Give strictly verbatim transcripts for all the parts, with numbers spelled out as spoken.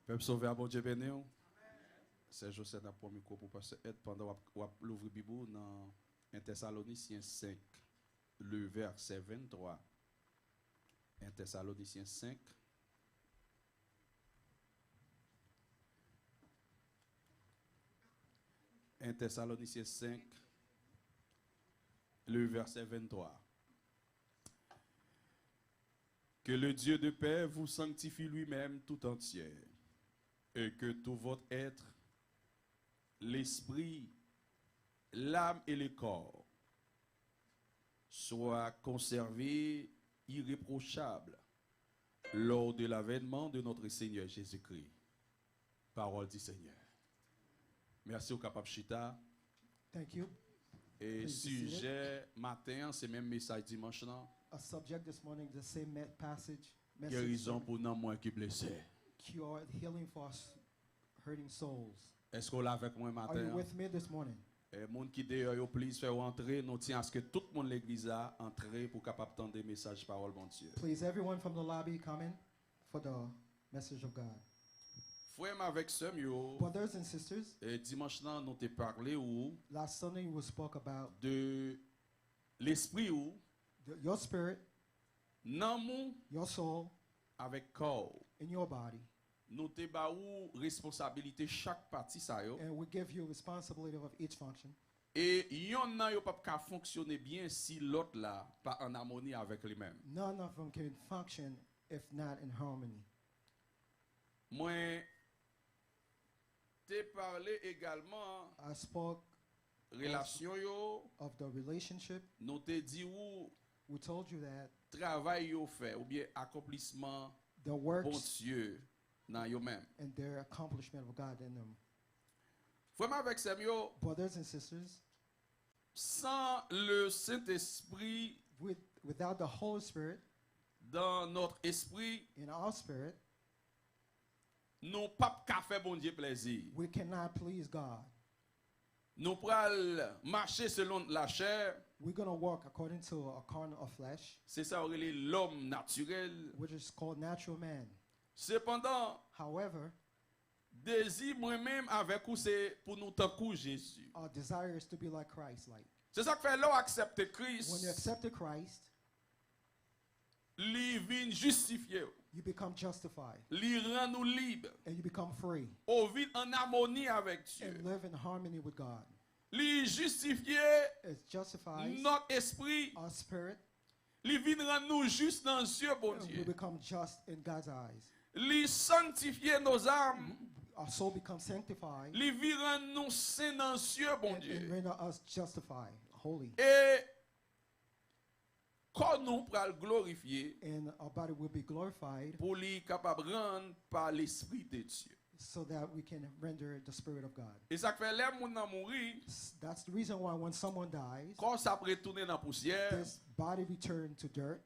Pèp Sovè a, Bondye beni w. Sè Joseph, n ap pran mikwo pou Pastè Ed pandan w ap, w ap louvri Bib ou nan un Thessaloniciens cinq, le verset vingt-trois. Un Thessaloniciens cinq. Un Thessaloniciens cinq, le verset vingt-trois. Que le Dieu de paix vous sanctifie lui-même tout entier, et que tout votre être, l'esprit, l'âme et le corps, soient conservés irréprochables lors de l'avènement de notre Seigneur Jésus-Christ. Parole du Seigneur. Mèsi, ou kapab chita. Thank you. E sijè maten an, se menm mesaj dimanch lan. A subject this morning, the same me- passage. Message Gerizon from pou nanm mwen ki blese. Cure, healing for s- hurting souls. Èske w la avèk mwen Are maten you an? With me this morning? E moun ki deyò yo, please fè yo antre. Nou tyen aske tout moun legliz la antre pou kapab tande mesaj pawòl Bondye. Please, everyone from the lobby, come in for the message of God. Frè m avèk sè m yo, Brothers and sisters, e dimanch lan nou te pale ou last Sunday we spoke about de lespri ou, the, your spirit, nanm ou, your soul, avèk kò ou. and your body. Nou te ba ou responsabilite chak pati sa yo. And we give you responsibility of each function. E yonn nan yo p ap ka fonksyone byen si lòt la pa an amoni avèk li menm. None of them can function if not in harmony. Mwen te pale egalman I spoke relasyon yo, of the relationship. Nou te di ou We told you that travay yo fè oubyen akonplisman the works Bondye nan yo menm. And their accomplishment of God in them. Frè m avèk sè m yo, Brothers and sisters, san le Sentespri with, without the Holy Spirit dans notre esprit, in our spirit, nou p ap ka fè Bondye plèzi. We cannot please God. Nou pral mache selon lachè. We're going to walk according to a carnal of flesh, Se sa yo rele lòm natirèl. Which is called natural man. Sepandan, However, dezi mwen menm avèk ou se pou nou tankou Jezi. Our desire is to be like Christ, like. Se sa k fè lè w aksepte Kris, When you accepted Christ, li vin jistifye w. You become justified. Li rann ou lib. And you become free. Ou vin an amoni avèk Dye. And live in harmony with God. Li jistifye It justifies nòt espri. Our spirit. Li vin rann nou jis nan zye And we Bondye. Become just in God's eyes. Li sanktifye nos âmes. Our soul becomes sanctified. Li vin rann nou sen nan zye And, and Bondye. Render us justified, holy. E kò nou pral glorifye. And our body will be glorified. Pou li kapab rann pa Lespri de Dye. So that we can render the Spirit of God. E sa k fè lè moun nan mouri, S- That's the reason why when someone dies, kò sa ap retounen nan pousyè. This body return to dirt.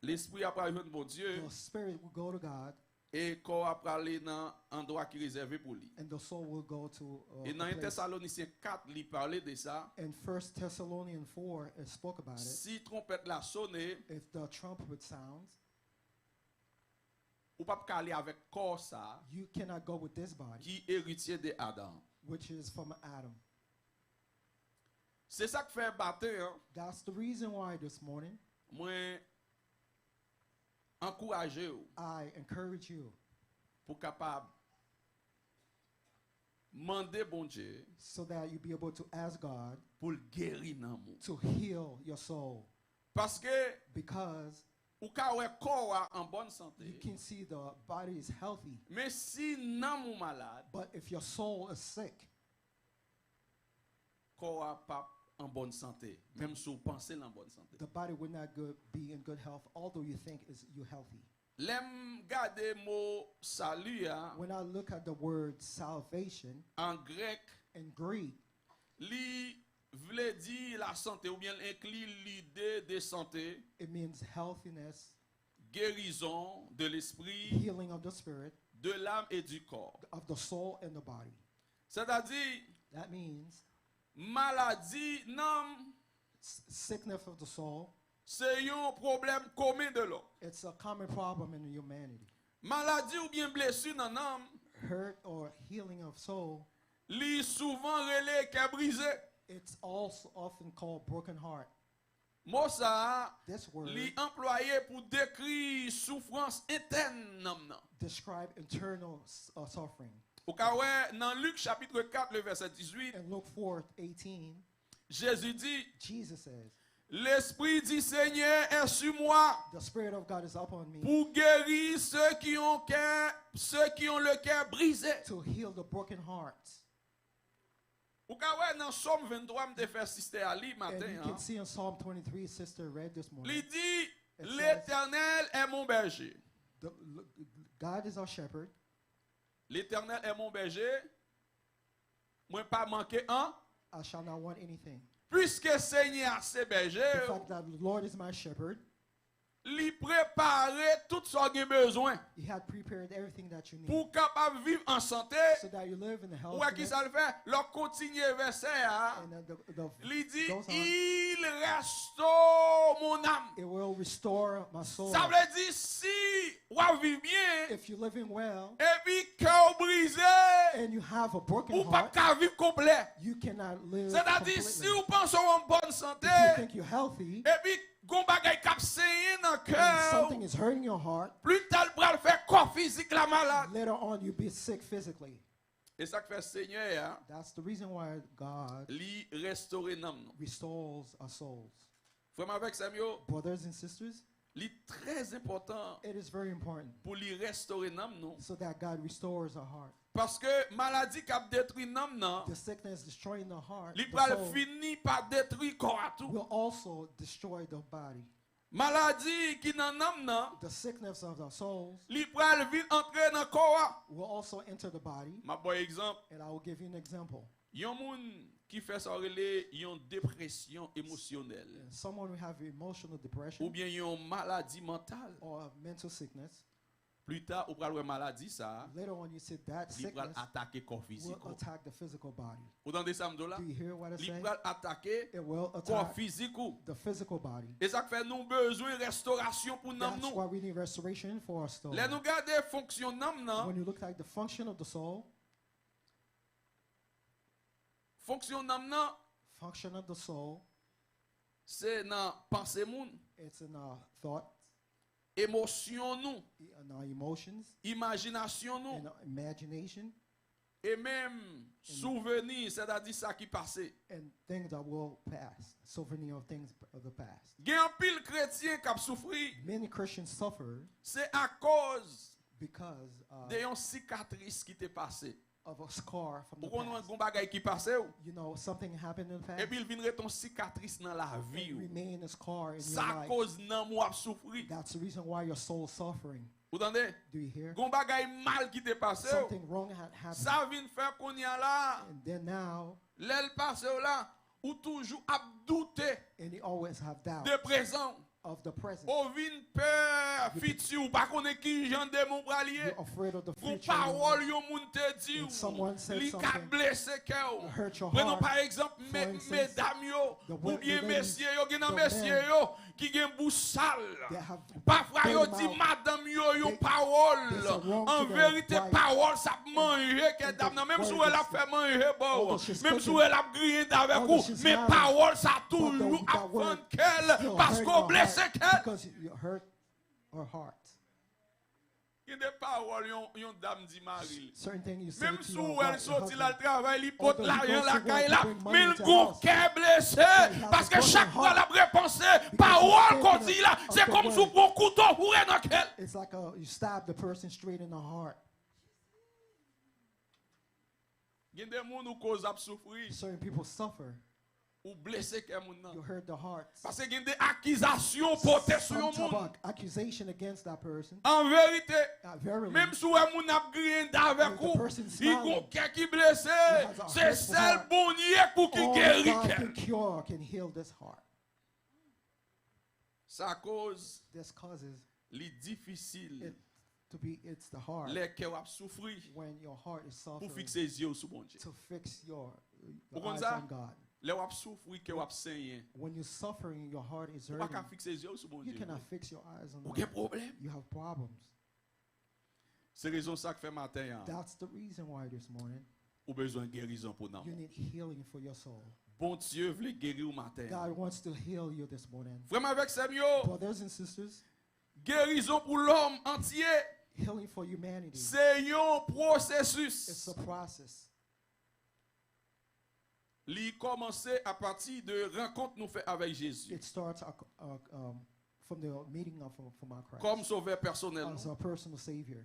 Lespri a pral jwenn Bondye. The spirit will go to God. E kò a prale nan andwa ki rezève pou li. And the soul will go to uh, E nan a un place. Tesalonisyen kat, li pale de sa. In First Thessalonians four, it spoke about it. Si twonpèt la sone, If the trumpet sounds, ou p ap ka ale avèk kò sa you cannot go with this body, ki eritye de Adan. Which is from Adam. Se sa k fè maten an, That's the reason why this morning mwen ankouraje w I encourage you pou kapab mande Bondye so that you be able to ask God pou l geri nanm ou. To heal your soul. Paske Because ou ka wè kò a an bòn sante, you can see the body is healthy, men si nanm ou malad, but if your soul is sick, kò a p ap an bòn sante, menm si w panse l an bòn sante. The body would not good, be in good health, although you think is you healthy. Lè m gade mo sali a, When I look at the word salvation an grèk, in Greek, li vle di lasante oubyen l enkli lide de sante, it means healthiness, gerizon de lespri, healing of the spirit, de lam e di kò. Of the soul and the body. Sètadi, That means maladi nanm s- sickness of the soul. Se yon pwoblèm komen de lòm. It's a common problem in humanity. Maladi oubyen blesi nan nanm, Hurt or healing of soul, li souvan rele kè brize. It's also often called broken heart. Mo sa a, This word li anplwaye pou dekri soufrans entèn nanm nan. Describe internal s- uh, suffering. Ou ka wè nan Lik chapit kat, le vèsè dizuit, In Luke four eighteen, Jezi di, Jesus says, L'Esprit du Seigneur est sur moi The Spirit of God is upon me pour guérir ceux qui ont cœur, ceux qui ont le cœur brisé. To heal the broken heart. Ou ka wè nan Sòm venntwa, m te fè sistè a li And maten you an. Can see in Psalm twenty-three, sister read this morning. Li di, It says- L'Éternel est mon berger. The, God is our shepherd. L'Éternel est mon berger. Mwen pa manke an. I shall not want anything. Piske Senyè a se bèje, The fact that the Lord is my shepherd, li prepare tout sa w gen bezwen He had prepared everything that you need pou w kapab viv an sante. So that you live in the Ou wè ki healthiness. Sa l fè? Lè w kontinye vèsè a, And then the, the li di, goes on. Il restaure mon âme. It will restore my soul. Sa vle di, si w ap viv byen, If you're living well epi kè w brize, and you have a broken ou p ap heart, ka viv konplè. You cannot live Sètadi, si completely. w panse w an bòn sante, If you think you're healthy epi gon bagay k ap senyen nan kè and w, something is hurting your heart, pita l pral fè kò fizik la malad. Later on you'll be sick physically. E sa k fè Senyè a, That's the reason why God li restore nanm nou. Restores our souls. Frè m avèk sè m yo, Brothers and sisters, li trè enpòtan it is very important pou li restore nanm nou. So that God restores our heart. Paske maladi k ap detwi nanm nan, The sickness destroying the heart, li the pral soul, fini pa detwi kò a tou. Will also destroy the body. Maladi ki nan nanm nan, The sickness of the souls li pral vin antre nan kò a. Will also enter the body. M ap ba w egzanp. And I will give you an example. Yon moun ki fè sa w rele yon depresyon emosyonèl. Someone who have emotional depression. Oubyen yon maladi mantal. Or a mental sickness. Pli ta, ou pral wè maladi sa a, Later on you see that li pral sickness atake kò fizik will ou. Attack the physical body. Ou tande sa m di w la? Do you hear what I Li say? Pral atake It will kò attack fizik ou. The physical body. E sa k fè nou bezwen restorasyon pou nanm That's nou. Why we need restoration for our soul. Lè nou gade fonksyon nanm nan, When you look at the function of the soul, fonksyon nanm nan, function of the soul, se nan panse moun, it's in our thoughts, emosyon nou, in our emotions, imajinasyon nou, in our imagination, e menm souveni, sètadi sa ki pase. And things that will pass, souvenir of things of the past. Gen anpil kretyen k ap soufri. Many Christians suffer. Se akoz Because uh, de yon sikatris ki te pase. Of a scar from the Ou konn past. Gon bagay ki pase w. You know, something happened in the past. Epi l vin ret yon sikatris nan lavi w. Remain a scar in your Sa life. Koz nanm ou ap soufri. That's the reason why your soul is suffering. Ou tande? Do you hear? Gon bagay mal ki te pase w. Something wrong had happened. Sa vin fè kounye a la. And then now, Lè l pase w la, ou toujou ap doute and you always have doubt de prezan w. Of the present. Ou vin pè fiti, ou pa konnen ki jan demen w pral ye. You're afraid of the Gon future. Pawòl yon moun te di And someone w, said li ka something blese kè w. Hurt your Prenon heart. Pa egzanp, For instance, medam yo the wo- oubyen the ladies, mesye yo, gen nan the mesye men yo ki gen bouch sal. That have Pafwa yo dirty di mouth. Madanm yo yon They- pawòl. They say wrong to An their verite, wife. Pawòl sa ap manje kè And dam the nan. Menm si w word wè l ap is fè manje ba w. Although she's Menm si w cooking, wè l ap griyen dave although ou. She's Men smiling, pawòl sa But the, toujou ap that word fann kè l. Still Paske hurting w her blese heart kè l. Because you hurt her heart. Gen de pawòl yon, yon dam di mari l. Certain thing you say Menm to si your w wè l wife, your soti la, l husband. Travay, li pot Although he lajan goes to lakay work, la, he bring money men l to gon house, kè blese. but he has a Paske broken chak fwa l heart. ap repanse Because he's pawòl thinking kò di la, of se the kòm si w word. Pran kouto, ou ren nan kè l. It's like a, you stab the person straight in the heart. Gen de moun ou koz ap soufri, Certain people suffer. Ou blese kè moun nan. You hurt the hearts. Paske gen de akizasyon pote sou yon Some moun. Accusation against that person. An verite, Uh, verily, menm si w wè moun ap griyen dave if the ou, person li gon smiling, kè ki blese, he has a se hurtful sèl heart. Bondye pou ki Only geri God kè can l. Cure, can heal this heart. Sa koz This causes li difisil it to be, it's the heart. Lè kè w ap soufri, When your heart is pou suffering, fikse zye w sou Bondye. To fix your Ou uh, konn eyes sa? On God. Lè w ap soufri, kè w ap senyen, When you're suffering, your heart is ou pa ka hurting. Fikse zye w sou You Bondye. Cannot fix your eyes on Ou gen God. Pwoblèm. You have problems. Se rezon sa k fè maten an, That's the reason why this morning ou bezwen gerizon pou nanm you ou. Need healing for your soul. Bondye vle geri w maten an. God wants to heal you this morning. Frè m avèk sè m yo, Brothers and sisters, gerizon pou lòm antye healing for humanity se yon pwosesis. It's a process. Li kòmanse apati de rankont nou fè avèk Jezi It starts uh, uh, um, from the meeting of, of my Christ kòm sovè pèsonèl as nou. A personal Savior.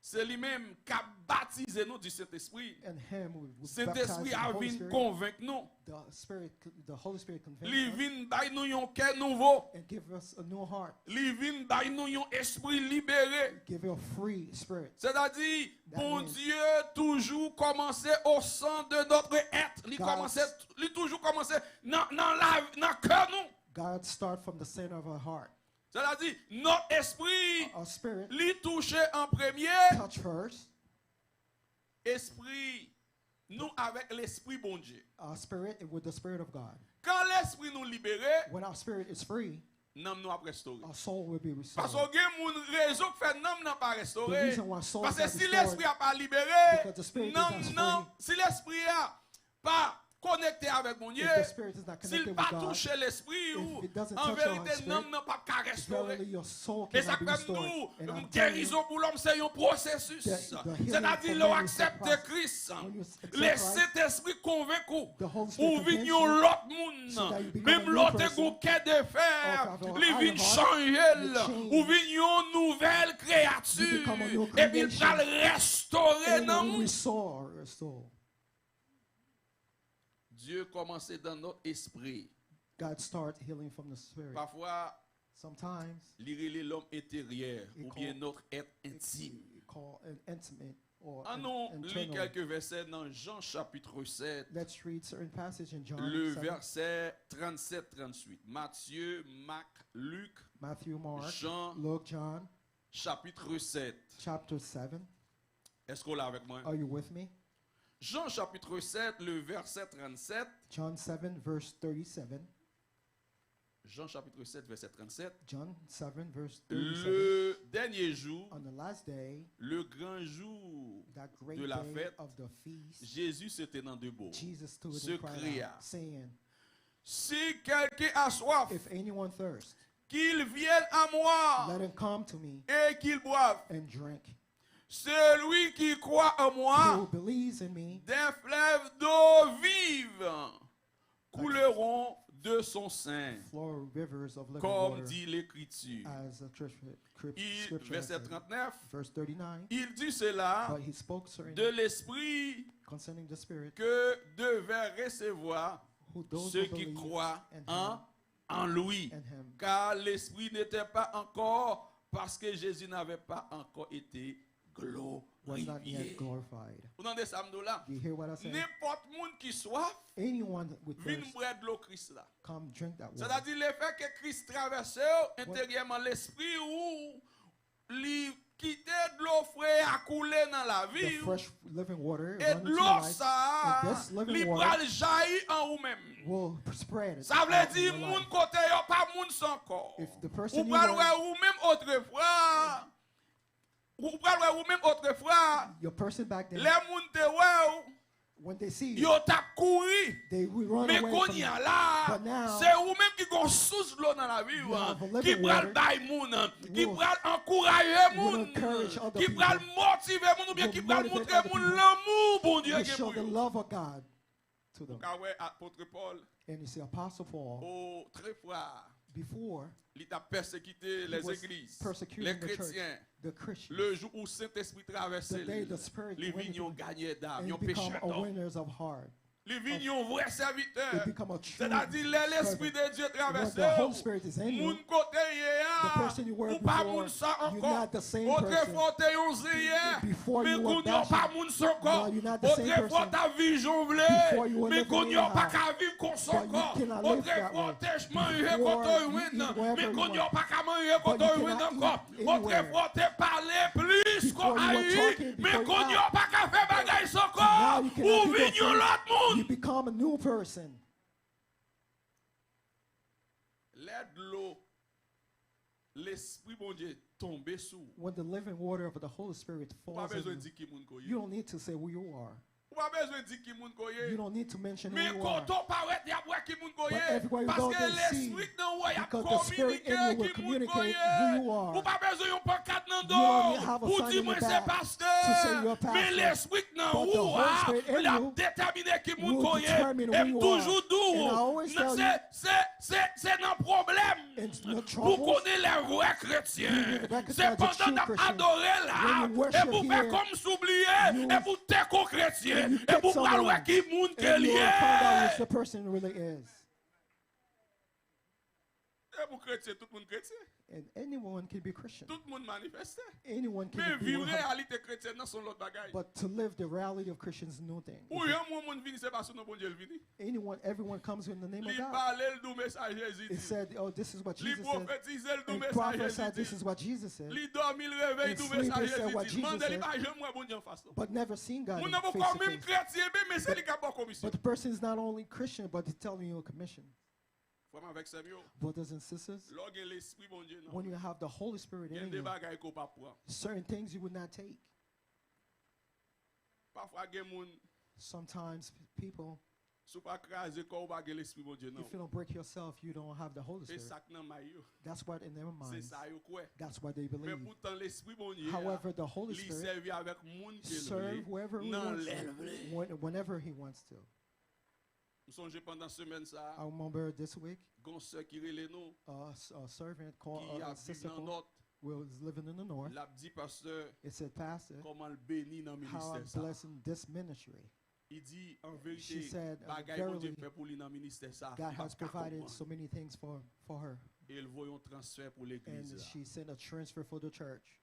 Se li menm k ap batize nou di Sentespri. And Him who Sentespri baptized a in the Holy vin Spirit. Konvenk nou. The Spirit, the Holy Spirit convicts Li us. Vin bay nou yon kè nouvo. And give us a new heart. Li vin bay nou yon espri libere. Give you a free spirit. Sètadi, That means- Bondye toujou kòmanse au sein de notre être. Li God- kòmanse, li toujou kòmanse nan, nan, la, nan kè nou. God start from the center of our heart. Sètadi, notre esprit, Our spirit li touche an premye touch first. Espri nou avèk Lespri Bondye. Our spirit with the Spirit of God. Kan lespri nou libere, When our spirit is free, nanm nou ap restore. Our soul will be restored. Paske gen moun rezon k fè nanm nan pa restore. The reason why souls Paske are si restored lespri a pa libere, because the spirit is nanm not nan, free. Si lespri a pa konekte avèk Bondye, If the spirit is not si l connected pa with God, touche lespri ou, if it doesn't an touch your verite spirit, nanm nan p ap ka restore. Verily your soul E sa cannot be k fè m restored. di And w, I'm telling you, gerizon pou lòm se yon pwosesis. The- the healing Sètadi for lè w man is a aksepte process. Kris, When you accept lè Christ, Sentespri konvenk ou, the Holy ou Spirit vin convince yon you lòt moun. so that you become Menm a new lè w te person. Gon kè de fè, Of our li iron vin heart, chanje l. you change. Ou vin yon nouvèl You become a new kreyati. Epi l pral creation. Restore And nanm will ou. Restore your soul. Dye kòmanse dans notre esprit. God start healing from the spirit. Pafwa, Sometimes li rele l'homme intérieur He oubyen call- notre être intime. he call an intimate or An an nou li internal. Kèk vèsè nan Jan chapit sèt, Let's read certain passage in John le seven, vèsè tranntsèt tranntuit. Matye, Mak, Lik, Matthew, Mark, Jan, Luke, John, chapit sèt. Chapter seven. Èske w la avèk mwen? Are you with me? Jan chapit sèt, le vèsè tranntsèt. John seven, verse thirty-seven. Jan chapit sèt, vèsè tranntsèt. John seven, verse thirty-seven. Le dènye jou, On the last day, le gran jou that great de la day fête, of the feast, Jésus se tenant debout, Jesus stood se and cried cria, out, saying, Si quelqu'un a soif, If anyone thirst, qu'il vienne à moi let him come to me et qu'il boive. And drink. Celui qui croit en He moi, who believes in me, des fleuves d'eau vive couleront de son sein, flow rivers of living comme water, dit l'Écriture. As the scripture, script- Il, scripture verset says. trente-neuf, Verse thirty-nine. Il dit cela But he spoke certain de l'Esprit concerning the Spirit, que devait recevoir who those ceux who qui believe croient and en, him, en lui. And him Car l'Esprit n'était pas encore, parce que Jésus n'avait pas encore été was not yet glorifié. Glorified. Ou tande sa m di w la? You hear what I say? Nenpòt moun ki swaf, Anyone with vin thirst, bwè dlo Kris la. Come drink that water. Sètadi lefètke Kris travèse w enteryèman, lespri ou, li kite dlo fre a koule nan lavi The w. Fresh living water E run into dlo your life, sa a, and this living li water pral jayi an ou menm. Will spread Sa vle out in di your moun life. Kote yo pa moun san kò. If the person Ou you pral know- wè ou menm otrefwa. Ou pral wè ou menm otrefwa. Your person back then, Lè moun te wè w, when they see you, yo t ap kouri. They will run Men away from kounye you. a la, But now, se ou menm ki gon sous dlo nan lavi you w, have a living ki pral water bay moun, ki will- pral ankouraje will moun, encourage other ki pral people, motive moun, oubyen will ki pral motivate montre other moun people, lanmou Bondye will gen show pou the yo. Love of God to Ou them. Ka wè apot Pòl, And you see Apostle Paul, otrefwa, before, li t ap pèsekite he was legliz, persecuting the church, kretyen. The Christians. Le jou ou Sentespri travèse The day l, the Spirit li went vin yon into- ganyè dam, And yon you become pechè a dòm. Winners of heart. Li vin yon vrè sèvitè. You become a true Sètadi lè Lespri servant. de Dye travèse When the Holy w, Spirit is in you, moun kote ye the a, person you were ou pa before, moun sa you're ankò. Not the same Otrefwa person. w te yon ziyè, Before men you were kounye a w pa bashing. moun sa ankò. Now you're not the same Otrefwa w person. T ap viv jan w vle, Before you were men living kounye a w pa anyhow. Ka viv konsa But you ankò. Cannot live that Otrefwa way. w te manje Before kote w you jwenn eat nan, wherever men you kounye a w want. pa Ka manje But kote you w jwenn cannot ankò. Eat anywhere. Otrefwa w te pale plis Before kon you were ayi, talking, men before you kounye a w act. pa Ka fè bagay sa ankò. Now you cannot Ou do vin those yon things. Lòt moun. You become a new person. Lè dlo Lespri Bondye tonbe sou ou, when the living water of the Holy Spirit ou pa falls on bezwen you, di ki moun ke w you ye. don't need to say who you are. Ou pa bezwen di ki moun ke w ye. You don't need to mention who Men you kote are. w parèt, y ap wè ki moun ke w But ye. everywhere you go, Paske they see. Lespri k nan ou a, y ap Because the Spirit kominike in you will ki moun ke w communicate ye. who you are. Ou pa bezwen yon pankart nan You do don't w have a pou sign di in mwen the se back pastè. to say you're a Men pastor. Lespri k nan But the ou Holy a, Spirit in l ap you detèmine ki moun will ke w ye. determine E who m you toujou are. di And I w, always nan- tell se, you, se, se, se nan pwoblèm in the pou w troubles, konnen lè vrè you kretyen. will Se recognize the pandan true n ap Christian. Adore la, When you e worship pou w fè here, kòm si w bliye, you- e pou w teke yon kretyen, and you e pick pou w pral wè someone, ki moun ke and l you will find out who ye. the person really is. E pou kretyen, tout moun kretyen. And anyone can be Christian. Tout moun manifeste. Anyone can Men be viv one hundred. Reyalite kretyèn nan se yon lòt bagay. But to live the reality of Christians is new thing. Ou janm wè yon moun vini, se pa sou non Bondye l vini. Anyone, everyone comes in the name of Li God. Pale, l di w men sa Jezi It di. said, oh, this is what Li Jesus said. Pwofetize, l di w And men sa Jezi prophesied, di. This is what Jesus said. Li dòmi, l reveye, l And di w men sa sleeping, said Jezi what di. Jesus Mande li said. Pa janm wè Bondye anfas non. But never seen God Moun nan face poko to menm face. Kretyen, men men se li k ap ba w komisyon. But the person is not only Christian, but he's telling you a commission. Frè m avèk sè m yo, Brothers and sisters, lè w gen Lespri Bondye nan when ou, you have the Holy Spirit gen in de you, bagay ke w p ap pran. Certain things you would not take. Pafwa gen moun, Sometimes people, si w pa kraze kò w, ou pa gen Lespri Bondye nan if you ou. Don't break yourself, you don't have the Holy Se Spirit. Sa k nan may yo. That's what in their Se minds. Sa yo kwè. That's what they Men believe. Poutan Lespri Bondye a, However, the Holy li Spirit sèvi avèk moun ke l Serve vle, whoever he nan wants lè l to, vle. When, whenever he wants to. M sonje pandan semèn sa I a, remember this week, gon sè ki rele nou, a, s- a servant called ki a, a ap viv sister nan called, nòt, was living in the north. L ap di pastè It said, Pastor, kòman l beni nan how I'm ministè sa a. Blessing this ministry. Li di, an She verite, said, uh, bagay Bondye Verily, fè pou li nan ministè sa a, God li p ap has ka provided konprann. So many things for, for her. E l voye yon transfè pou And legliz la. She sent a transfer for the church.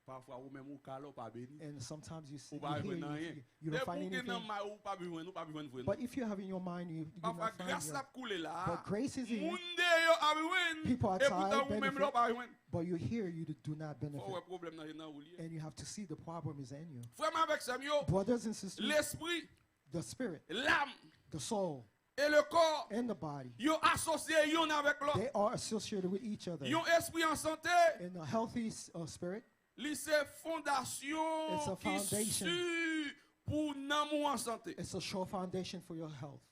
Pafwa ou menm ou ka la, ou pa beni. And sometimes you see, Ou pa you hear, jwenn you, anyen. you don't Depi find ou gen nan anything. May ou, ou pa vin jwenn, ou pa vin jwenn vre non. But if you have in your mind, you, you Pafwa not find gras la your, ap koule la a. But grace is here. Moun deyò ap jwenn. People E poutan outside ou menm la ou benefit. Pa jwenn. But you here, you do not Fò w wè benefit. Pwoblèm nan se nan ou li ye. And you have to see the problem is in you. Frè m avèk sè m yo, Brothers and sisters, Lespri, The spirit, Lam, the soul, e le kò, and the body, yo asosye youn avèk lòt. They are associated with each other. Yon espri an sante In a healthy uh, spirit, li se fondasyon It's a ki foundation. Si pou nanm ou an sante. It's a sure foundation for your health.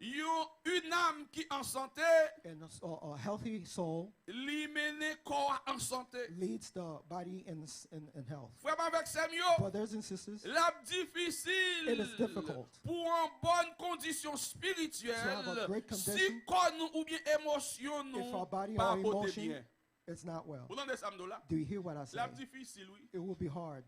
Yon, yon nanm ki an sante, And a, a, a healthy soul li mennen kò a an sante. Leads the body in, s- in, in health. Frè m avèk sè m yo, Brothers and sisters, l ap difisil It is difficult pou an bòn kondisyon to have a espirityèl great si condition kò nou oubyen emosyon if nou our body pa or pote emotion byen. Is not well. Ou tande sa m di w la? Do you hear what I say? L ap difisil, wi. It will be hard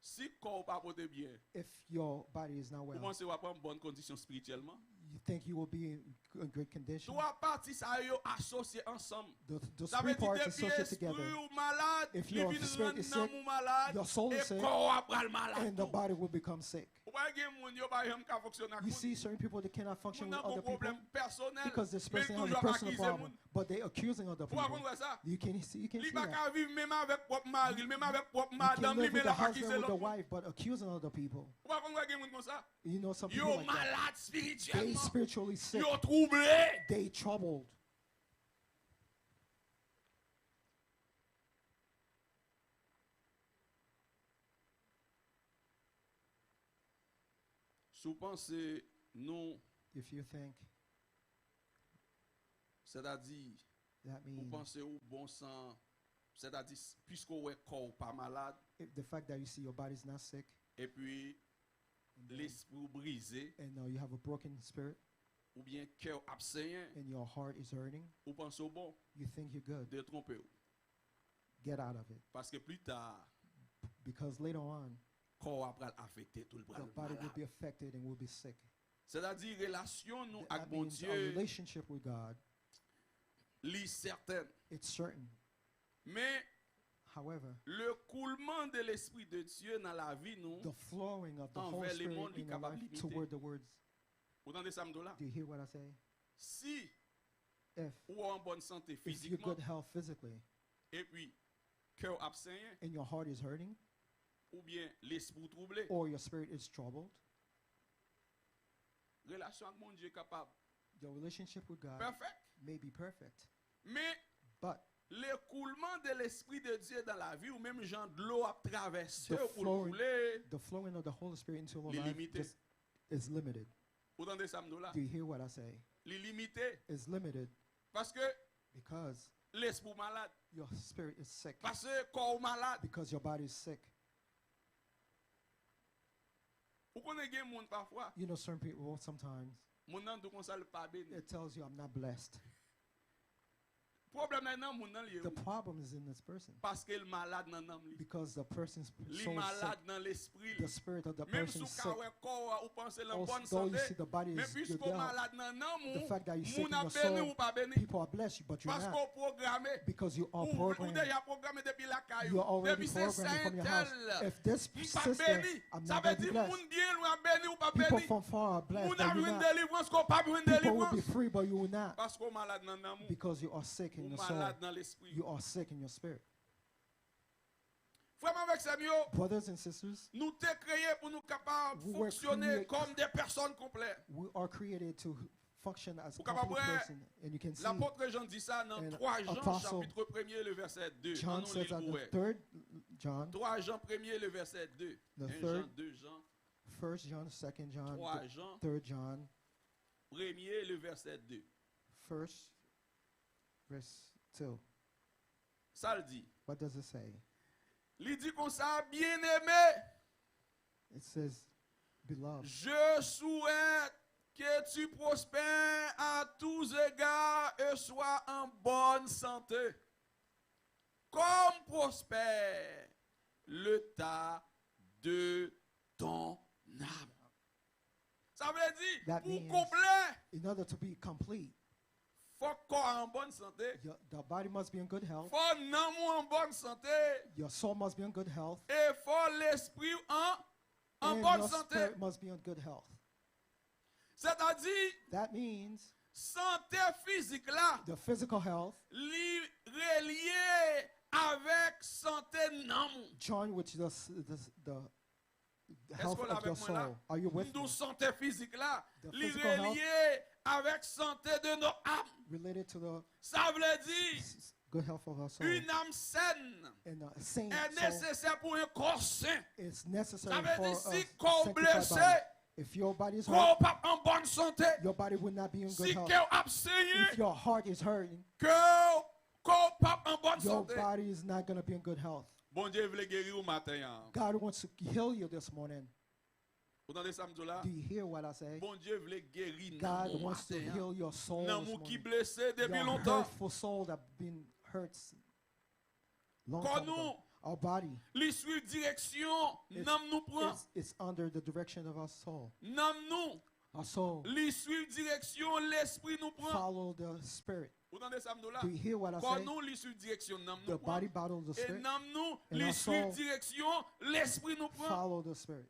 Si kò w pa pote byen, if your body is not ou well. Panse w ap an bòn kondisyon espirityèlman? You think you will be in, in great condition? Twa pati sa yo asosye ansanm. The, the Sa vle three di parts depi associated espri together. W malad, If li your vin spirit rann is nanm sick, ou malad, your soul e is sick, kò w ap pral malad and the tou. Body will become sick. Ou pa gen moun yo pa janm ka fonksyone ak You moun. See, certain people that cannot function Moun with nan other gon pwoblèm People pèsonèl, Because this men person has a toujou ap personal akize Problem, Moun. But they accusing other Ou pa people. Konn wè sa? You can see, you can Li see pa that. Ka viv menm avèk pwòp mari l, menm avèk pwòp You can madanm li, live with men l the ap akize husband, with the lòt moun. Wife, but accusing other people. Ou pa konn wè gen moun konsa? You know some people Yo like that. Malad They espirityèlman. Spiritually sick. Yo twouble. They troubled. Si w panse nou, If you think, sètadi, that ou means panse ou bon san, sètadi, piske w wè kò w pa malad, if the fact that you see your body's not sick, epi and, then, lespri w brize, and now you have a broken spirit, oubyen kè w ap senyen, and your heart is hurting, ou panse w bon, you think you're good. Detwonpe w. Get out of it. Paske pli ta, Because later on, kò w ap pral afekte tou, l pral the body will malad. Be affected and will be sick. Sètadi, relasyon nou That ak Bondye, means our relationship with God, li sèten. It's certain. Men, However, le koulman de Lespri de Dye nan lavi nou, the flowing of the Holy Anvè Spirit lemonn, li in your kapab life limite. Toward the words. Ou tande sa m di w la? Do you hear what I say? Si If, ou an bòn sante if you're fizikman, good health physically, epi kè w ap senyen, and your heart is hurting, oubyen lespri w twouble, or your spirit is troubled, relasyon ak Bondye kapab your relationship with God pèfèk. May be perfect. Men, But L'écoulement de l'Esprit de Dieu dans la vie ou, menm jan dlo ap travèse w pou l koule, the flowing of the Holy Spirit into your li life limite. Just is limited. Ou tande sa m di w la? Do you hear what I say? Li limite. It's limited Paske because lespri w malad. Your spirit is sick. Paske kò w malad. Because your body is sick. Ou konnen gen moun pafwa, You know, certain people sometimes moun nan di w konsa l pa beni. It tells you, "I'm not blessed." Pwoblèm nan nan moun nan li ye. The problem is in this person Paske l malad nan nanm li. Because the person's Li soul is sick. Malad nan lespri li. The spirit of the Menm si person w is ka sick. Wè kò w a, ou panse l an bòn Although you sante, see the body men is piske good w health, malad nan nanm the ou, fact that you're sick moun in ap your beni ou soul, pa beni. People are blessed you, but you're Paske w not. Pwograme. Because you are Ou ou programmed. Deja pwograme depi lakay You're ou. already Depi se sa programmed from your house. entèl If this m pa sister, beni. I'm Sa not vle going to di be blessed. Moun byen lwen ap beni ou pa People beni. From far are blessed, Moun but ap you're jwenn not. Delivrans kò w p ap jwenn People will be delivrans. Free, but you will not. Paske w malad nan nanm ou. Because you are sick in Ou your soul. Malad nan lespri. You are sick in your spirit. Frè m avèk sè m yo, Brothers and sisters, nou te kreye pou nou kapab We were fonksyone create- kòm de pèsòn konplè. We are created to function as a Ou kapab complete wè person, and you can see Lapòt Jan di sa nan and twa Jan Apostle chapit premye le vèsè de. John Ann nou says li l at pou the wè. third John, twa Jan premye le vèsè de. The En third- Jan, de Jan, First John, Second John, twa th- Jan, Third John, premye le vèsè de. First verse two. Sa l di? What does it say? Li di konsa, Bien-aimé, It says, "Beloved, je souhaite que tu prospères à tous égards et sois en bonne santé, comme prospère l'état de ton âme." Sa vle di, That pou means- konplè, in order to be complete, fòk kò a an bòn sante, your, the body must be in good health, fò nanm ou an bòn sante, your soul must be in good health, e fò lespri w an, an and bòn your sante. Spirit must be in good health. Sètadi, That means sante fizik la, the physical health li relye avèk sante nanm ou. joined with the, s- the, s- the, the health Èske w la of your avèk mwen la? Soul. Are you M with di w me? Sante fizik la, The li physical health- relye avèk sante de notre âme. Related to the Sa vle di, s- s- good health of our soul. Une âme saine And a sane est soul Nécessaire pour un corps sain. Is necessary Sa vle for di, a si kò w sanctified blese, body. If your body is kò w hurt, p ap an bòn sante. Your body will not be in good Si health. Kè w ap senyen, If your heart is hurting, kè w, kò w p ap an bòn Your sante. Body is not going to be in good health. Bondye vle geri w maten an. God wants to heal you this morning. Ou tande sa m di w la? Do you hear what I say? Bondye vle geri nanm God ou wants to maten an. Heal your soul Nanm this ou ki morning. Blese depi Your lontan. Hurtful soul that been hurt long Kò time nou, ago. Our body li swiv direksyon is, nanm nou pran. Is, is under the direction of our soul. Nanm nou, Our soul li swiv direksyon lespri nou pran. Follow the spirit. Ou tande sa m di w la? Do you hear what I Kò say? Nou li swiv direksyon nanm The nou pran. Body battles the E spirit. Nanm nou, And li our swiv soul direksyon lespri nou pran. Follow the spirit.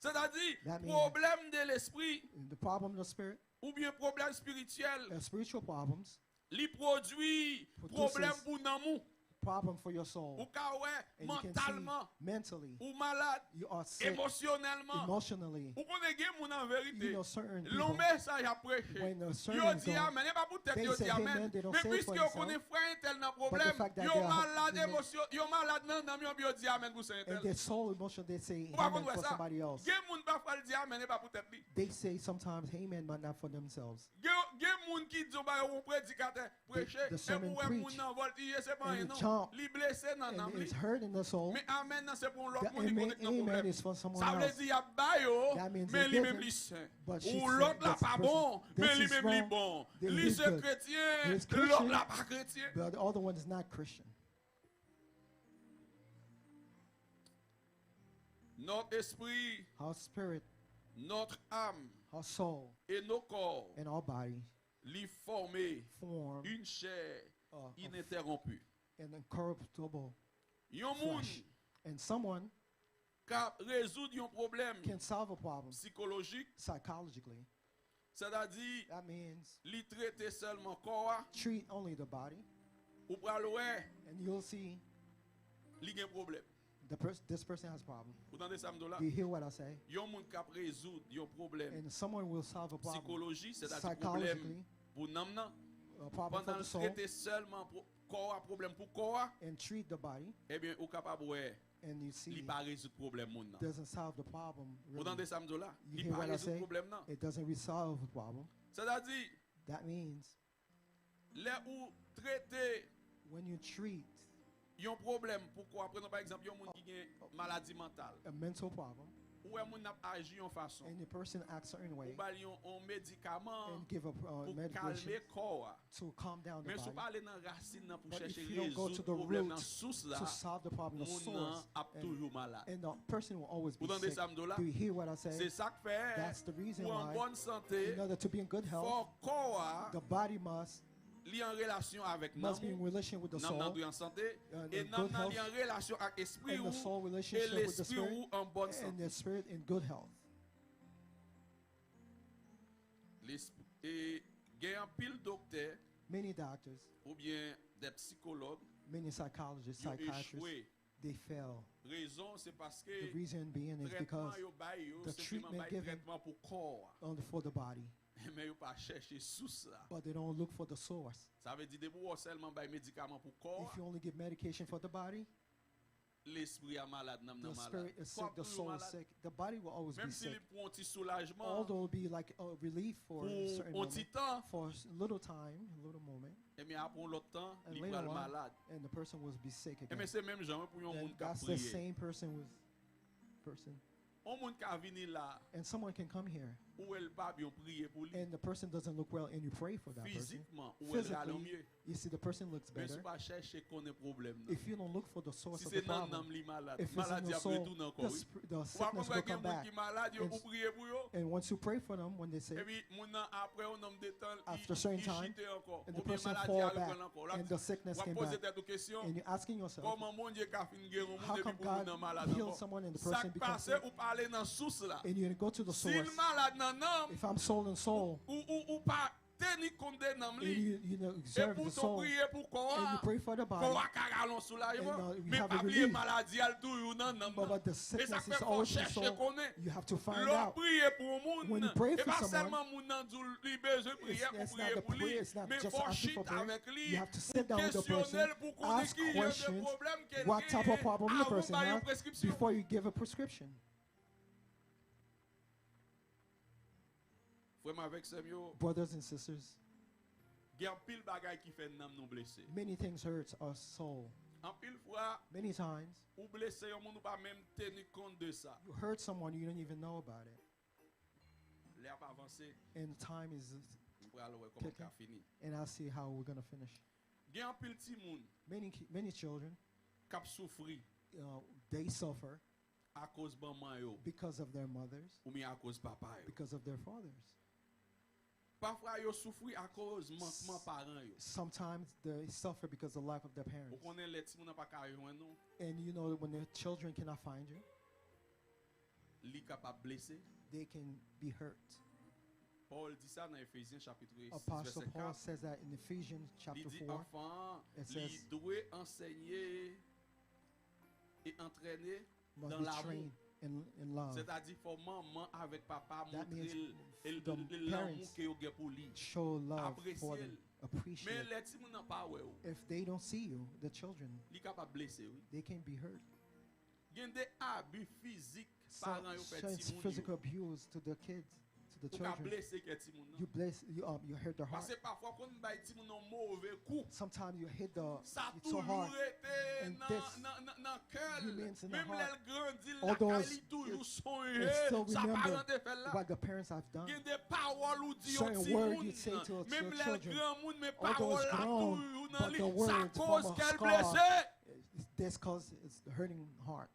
Sètadi, That means- Pwoblèm de lespri And the problem of the spirit, oubyen pwoblèm espirityèl, uh, spiritual problems, li pwodui Produces- pwoblèm pou nanm ou. Problem for your soul. Ou ka wè, And you can see mantalman, mentally, ou malad, you are sick emosyonèlman, emotionally. Ou konnen gen moun an verite, You know certain lè yon people, mesaj ap preche, when a sermon yo is di going, amèn, e pa poutèt they yo say di amèn, amen, they don't men say it for piske yo themselves. Konnen frè entèl nan But the pwoblèm, fact that yo they are malad in it- emosyon, yo malad nan nanm yo, yo di amèn pou sè And entèl. their soul emotion, they say Ou pa amen konn wè for sa? Somebody else. Gen moun pafwa l di amèn, e pa poutèt li. They say sometimes amen, but not for themselves. Gen, gen moun ki di w bagay, yon predikatè preche, The epi sermon ou wè preach, moun nan vòltije, se pa and anyen he non. jump, Li blese nan and nanm li. it's hurting the soul. Men amèn nan se pou yon lòt The moun li amen, konnen ki nan amen pwoblèm. Is for someone Sa vle else. Di y ap ba yo, That means men they li give menm it, li sen. But she Ou gives lòt it. La This pa person, bon, this men li is menm li wrong. Bon. Then Li he's se good. Kretyen, He's lòt Christian, la pa kretyen. But the other one is not Christian. Notre esprit, Our spirit, notre âme our soul, et nos corps, and our body li fòme form une chair uh, of ininterrompue. An incorruptible Yon moun flesh. And someone ka rezoud yon pwoblèm Can solve a problem sikolojik, psychologically. Sètadi, That means li trete sèlman kò a, treat only the body, ou pral wè and you'll see li gen pwoblèm. The pers- this person has problem. Ou tande sa m di w la? Do you hear what I say? Yon moun k ap rezoud yon pwoblèm And someone will solve a problem sikolojik, sètadi pwoblèm psychologically, pou nanm nan, a problem for pandan the l soul trete sèlman pro- kò a, pwoblèm pou kò a, and treat the body, ebyen, ou kapab wè and you li see pa rezoud pwoblèm moun nan. Doesn't solve the problem Ou really. Tande sa m di w la? You Li hear pa what I rezoud say? Pwoblèm nan. It doesn't resolve the problem. Sètadi, That means lè ou trete when you treat yon pwoblèm pou kò a, prenon pa egzanp, yon moun ki gen maladi mantal, a mental problem, ou wè moun nan ap aji yon fason, and the person acts a certain ou way, ba l yon, yon medikaman and give a uh, pou kalme medication kò a. To calm down the Men si w body. pa ale nan rasin nan pou But chèche if you don't go to rezoud the pwoblèm root nan, sous la, to solve the problem, the moun nan source, ap toujou malad. And the person will always be Ou tande sick. Sa m di w la? Do you hear what I say? Se sa k fè, That's the reason pou an why, bòn sante, in order to be in good fò health, kò a the body must li an relasyon avèk must be in nanm ou. Relation with the Nanm nan soul. Dwe an sante. Uh, E in nanm good nan li health, an relasyon ak espri and the ou. soul E relationship with the lespri ou spirit, an bòn and sante. The spirit in good health. Lesp- e Gen anpil doktè Many doctors, oubyen de psikològ many psychologists, yo psychiatrists, echwe. They fail. Rezon se paske The reason being is trètman because yo bay yo the senpleman treatment bay given trètman pou kò a. Only for the body, Men yo pa chèche sous la. But they don't look for the source. Sa vle di depi w sèlman bay medikaman pou kò If you a, only give medication for the body, lespri a malad, nanm the nan malad. Spirit is Kò a sick, the toujou soul is malad. Sick. The body will always Menm be si li sick. Pou yon ti soulajman, Although it'll be like a relief for pou a certain yon ti moment, tan, for a little time, a little moment, ebyen apre yon lòt tan, and li later pral on, malad. And the person will be sick again. Ebyen se menm jan wi pou yon Then moun k ap That's the priye. Same person with person. Yon moun ka vini la, And someone can come here, ou wè l pa byen, ou priye pou li. And the person doesn't look well, and you pray for that person. Fizikman, ou wè l rale Physically, mye. You see the person looks Men si better. Ou pa chèche konnen pwoblèm nan. If you don't look for the source Si of se the nan problem, nanm li malad, if it's in maladi the ap soul, retounen ankò the, wi. sp- the Ou pa sickness konprann will gen come moun back. Ki malad, yo, And, ou priye pou yo. And once you pray for them, when they say, Epi moun nan apre yon nonm de tan, li, After a certain li time, chite ankò. And the Oubyen person maladi fall a reprann back, ankò. Lòt, And the sickness W ap came poze back. Tèt ou kesyon, And you're asking yourself, Kòman Bondye ka fin gen yon moun How epi come pou moun God nan malad healed ankò? Someone and the Sa person k becomes pase, sick? Ou pa ale nan sous la. And you go to the Si l source. Malad nan nanm, If I'm soul and soul, ou, ou, ou pa teni kont de nanm and li. You, you know, E observe pou the to soul, Priye pou kò And a, you pray for the kò body, a ka rale yon soulajman. And, uh, you Men have a pa bliye relief. Maladi a l toujou nan nanm But, nan. But the E sa sickness fè is fò always in the chèche soul. Konnen. You have to find Lè w out. Priye pou yon moun, When you pray e for pa someone, sèlman moun nan di w li bezwen It's, priye pou it's priye not the pou li, prayer, it's not men just fò w asking for chita prayer. Avèk li, You have to pou sit down with the kesyone person, l, pou konnen Ask ki jan de questions, pwoblèm ke l What type of genyen, problem the avan w person bay yon has, preskripsyon. Before you give a prescription. Frè m avèk sè m yo, Brothers and sisters, Gen anpil bagay ki fè nanm nou blese. Many things hurts our soul. Anpil fwa, Many times, ou blese yon moun, ou pa menm teni kont de sa. You hurt someone, you don't even know about it. Lè ap avanse, And time is nou pral wè kòman l ka ticking, fini. And I'll see how we're going to finish. Gen anpil timoun Many, ki- many children, k ap soufri uh, they suffer akoz manman yo because of their mothers, oubyen akoz papa yo. Because of their fathers. Pafwa yo soufri akoz mankman paran yo. Sometimes they suffer because of the lack of their Ou parents. Konnen lè timoun nan pa ka jwenn ou, And you know, when the children cannot find you, li kapab blese. They can be hurt. Pawòl di sa nan Efezyen chapit sis, Apostle vèsè Paul kat. Says that in Ephesians Li chapter di four, anfan an, It li says, dwe ansenye e antrene Must dan be lamou. Trained in, in love. Sètadi fò manman avèk papa That montre means l e l- the e l- lanmou parents ke yo gen pou li. Show love for Apresye them, l. Appreciate. Men lè timoun nan pa wè ou, If they don't see you, the children, li kapab blese wi. They can be hurt. Gen de abi fizik paran yo fè Such timoun physical yo. Abuse to the kids, to the Ou ka children. Blese kè timoun nan. You bless, you, um, you hurt their heart. Paske pafwa konn bay timoun nan move kou. Sometimes you hit the, Sa it's so toujou hard. Rete And nan, this nan, nan, nan kè l. Remains in the Menm lè heart. L grandi l Although lakay it's- li toujou it's- sonje It's still sa paran remember te fè l la. What the parents have done. Gen de pawòl ou di yon Certain word you timoun. say to a, to Menm a lè l children. Granmoun men Although pawòl it's la grown, toujou nan but the li. Sa word koz form a kè l scar. Blese. It's this cause it's hurting heart.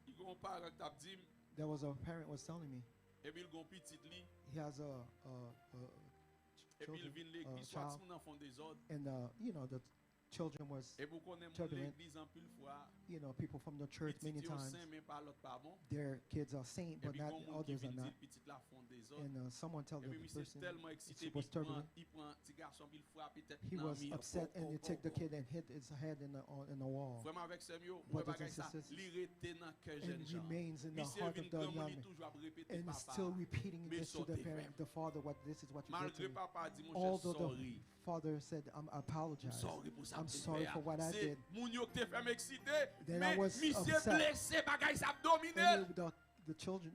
Li gen yon paran k t ap di m, There was a parent was telling me epi l gen yon pitit li, he has a, a, a epi l children, vin a legliz, swa child, timoun nan fè yon dezòd. And uh, you know the children was Epi w konnen moun turbulent. Legliz anpil fwa, You know, people from the church many pitit yo sen times, men pa lòt pa bon. Their kids are saint, but Epi gen not yon moun ki others are vin di not. Pitit la fè yon dezòd. And uh, someone tell Epi the misye person tèlman eksite she epi was pran, turbulent. Li pran ti gason anpil fwa petèt He nan was mi upset and he take the kid and hit his head in the, on, in the wall. Frè m avèk sè m yo, ou wè Brothers bagay and sa, sisters, li rete nan kè and jèn it jan. remains in the Misye heart vin of the granmoun, young li man. toujou ap repete And he's papa, still repeating men this sa to w the te fè parent, m. The father, what this is what you did to Malgre me. Papa di, monchè, Although the sorry. father said, "I'm I M apologize. Sorry pou sa m I'm te sorry fè a. for what I Se did." Moun yo k te fè m eksite, Then I men was misye upset. Blese, bagay sa ap domine l. And the, the children,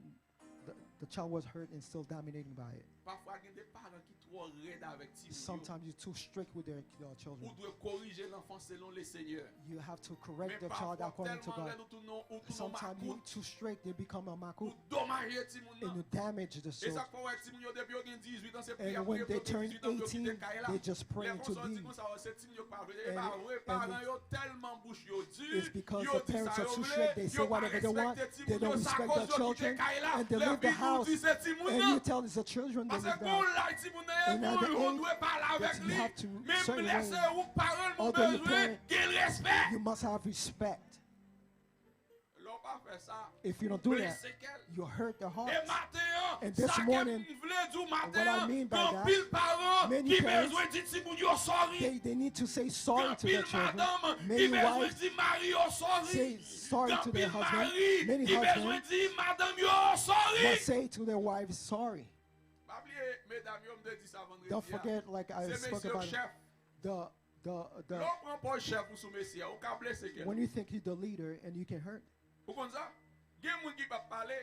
the, the child was hurt and still dominating by it. Pafwa gen de paran ki twò rèd avèk timoun yo. Sometimes you're too strict with their, their Ou children. Dwe korije l an fonse selon le Senyè. You have to Men correct the child pafwa according to tèlman God. Rèd ou tounen ou tounen Sometimes you're makout, too strict, they become a ou makout, domaje timoun and nan. You damage the E sa soul. k fè w wè timoun yo depi yo gen dizuit an se priyè And pou when yo they priye pou yo gen turn dizuit an pou yo kite eighteen, kay la. They just praying Lè to konsa w di leave. Konsa, se timoun yo k pa vle. E And, pa vre, and paran it- yo tèlman bouch yo di, It's because yo the di parents sa are yo too vle, strict. They say yo pa whatever they want. Respekte They timoun don't yo, sa respect koz their yo kite children, kay la. And they Lè leave the Bib nou house. Di se timoun And nan. You tell the children they Paske leave the gon house. laj timoun nan ye And moun, at the ou age dwe pale avèk that you li. Have to Menm certain lè way, Se ou k paran l, ou Although you bezwen parent, Gen respè. You must have respect. Lè w pa fè sa, If you don't ou do blese that, kè l. You hurt their E hearts. Maten an, And this sa ke morning, m vle di w maten What I an, mean by gen that, anpil paran Many ki parents, bezwen di timoun yo sorry. They, they need to say sorry to their Gen anpil children. Madanm ki Many bezwen wives di mari yo sorry. Say sorry Gen to their anpil husband. Mari Many ki bezwen husbands di madanm yo sorry. Must say to their wives sorry. Pa bliye, medam yo, m te di sa vandredi a. Don't forget, like I Se spoke mesye yo about k chèf. The, the, Lè the, w pran pòz chèf ou sou mesye a, ou ka blese kè l. When you think you're the leader and you can hurt. Ou konn sa? Gen moun ki p ap pale.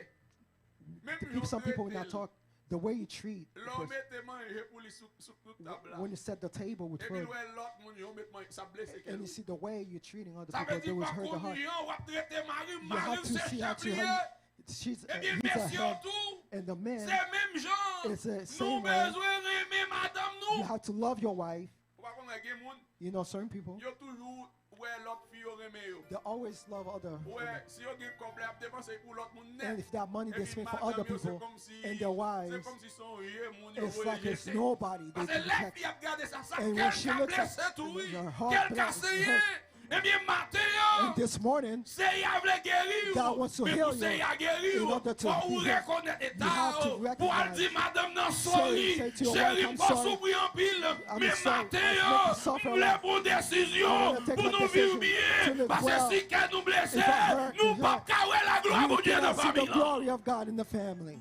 Menm People, some people will not talk. The way you treat, Lè w mete manje pou li sou, sou tab la. When you set the table with Epi l food, wè lòt moun yo met manje, sa blese kè and l. You see the way you're treating other Sa people, vle di they was pa hurt the heart. Kounye a w ap trete mari m, You mari have m to Se see how chèf to li ye. How she's, uh, Epi he's a mesye yo head, tou, And the men, Se menm jan. It's the Nou same way. Bezwen renmen madanm nou. You have to love your wife. Ou pa konn wè gen moun, You know, certain people, Yo toujou wè lòt fi yo renmen yo. They always love other Ou wè, women. Si yo gen kòb, lè y ap depanse pou lòt moun nèt. And if that money they Epi spend for other madanm yo, se people kòmsi, and their se wives, kòmsi se yon vye moun yo It's voye like it's jete. Nobody they Paske lè protect. Fi ap gade sa, sa And kè when l she ka looks at blese tou, wi. Her Kè heart l ka breaks. senyen. Ebyen, maten an, And this morning, Senyè a vle geri w. God wants to Men heal pou you. Senyè a geri In w, order to fò ou be healed, rekonèt you eta have to w. Pou w al di recognize. Madanm nan sòri. Say to your Cheri, wife, m "I'm fè w sorry. Soufri anpil. I'm Men sorry. Maten I an, make you suffer m a vle lot. pran yon desizyon I wanna take pou that nou viv decision byen. to live Paske well. Si kè nou blese, If I hurt nou you, p ap ka wè laglwa you Bondye nan cannot see the fanmi lan. Glory of God in the family.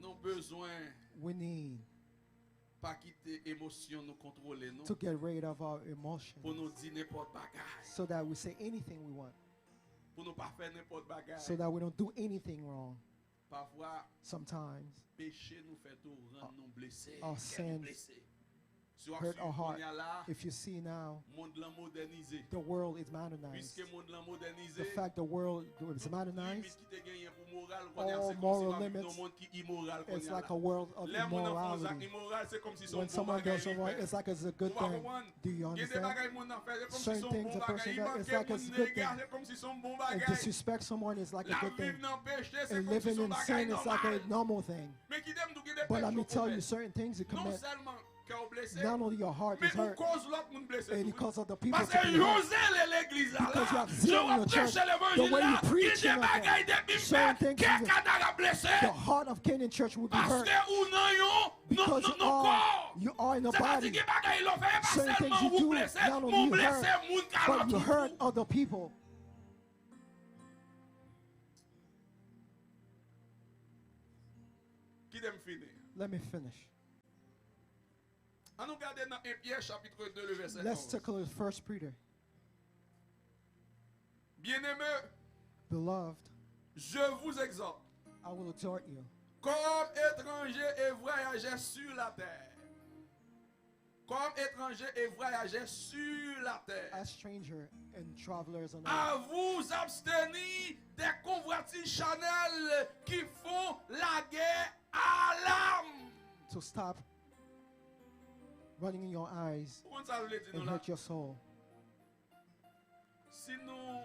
Nou bezwen We need pa kite emosyon nou kontwole nou. To get rid of our emotions. Pou nou di nenpòt bagay. So that we say anything we want. Pou nou pa fè nenpòt bagay. So that we don't do anything wrong. Pafwa, Sometimes peche nou fè tou rann nou blese. Our Kè nou sins blese. Si w ap hurt swiv our heart. Kounye a la, If you see now, mond lan modènize. The world is modernized. Piske mond lan modènize, The fact the world is tout modernized, limit ki te genyen pou moral kounye a, all se kòmsi moral w ap viv nan limits, yon mond ki imoral kounye It's a like a la. World of Lè moun nan fè yon zak immorality. Imoral, se kòmsi se When yon bon someone does bagay li something wrong, fè. It's like it's a good Ou pa thing. Konprann? Do you Gen de understand? Bagay moun nan fè, se kòmsi se Certain yon things bon a bagay. Person Li does, it's manke like moun it's a good nega, thing. Se kòmsi se yon bon And bagay. Disrespect someone is like a L good ap viv thing. Nan peche, se And kòmsi living se yon in bagay sin is like a nòmal. Normal thing. Men kite m di w, gen de But let peche me w tell you komèt. certain things you Non commit. Sèlman kè w blese, Not only your heart men is ou hurt, koz lòt moun blese And tou. it causes other people to Paske be yo hurt. Zele legliz la. Because you La, have zeal jan in w the ap church, preche the way levanjil you la, preach gen de in the bagay depi m fè certain things kè you- Kanara blese. The heart of Canaan church will be hurt. Paske ou nan yon, nan, Because nan, you nan are, kò. You are in a Sètadi body. Gen bagay lè w fè, e pa Certain things sèlman you ou do, blese, not men only w you blese hurt, moun k but you alantou hurt tou. Other people. Kite m fini. Let me finish. An nou gade nan en Pyè chapit de, le vèsè Let's onz. Take a look at First Peter. Bien-aimés, Beloved, je vous exhorte, I will exhort you, comme étrangers et voyageurs sur la terre, comme étrangers et voyageurs sur la terre, as stranger and travelers on earth, à vous abstenir des convoitises charnelles qui font la guerre à l'âme. To stop running in your eyes Ou konn sa l vle di nou and la? Hurt your soul. Si nou